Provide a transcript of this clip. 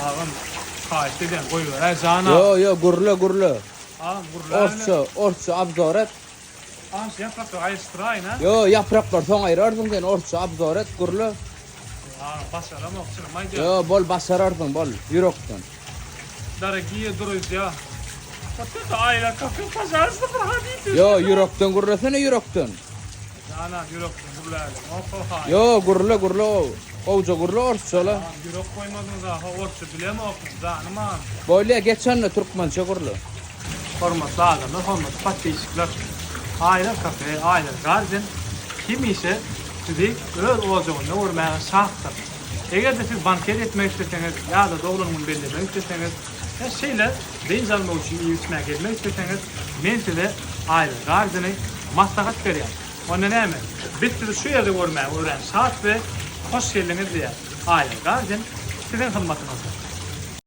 Agam haýyşt edýän goýberäý jana. Ýo ýo gürle gürle. Agam gürläýin. Orsça orsça obzor et. Agam şu ýapraklary aýryşdyraýyn a. Ýo ýapraklary soň aýyrarsyň sen orsça obzor et gürle. Agam başaramok çynymy aýdýan. Ýo bol başararsyň bol ýürekden. Dorogiýe druzýa. Wot это Aýlar kafe pažalsta prohodite. Ýo ýürekden gürlesene ýürekden. Janam ýürekden gürläýeli. Oho haý. Ýo gürle gürle gowja gürle orsçala. Agam ýürek goýmadyňyz aha orsça bilemok janym agam. Bolýa geç onda türkmençe gürle. Hormatly adamlar hormatly podpisçikler Aýlar kafe Aýlar garden hemişe sizi öz ojagynda görmäge şatdyr. Eger-de siz banket etmek isleseňiz ýa-da doglan gün bellemek isleseňiz ýa şeýle dynç almak üçin iýip-içmäge gelmek isleseňiz men size Aýlar Gardeni maslahat berýän. Onda näme, biz sizi şu ýerde görmäge örän şat we hoş geldiňiz diýýäs. Aýlar Garden siziň hyzmatyňyzda.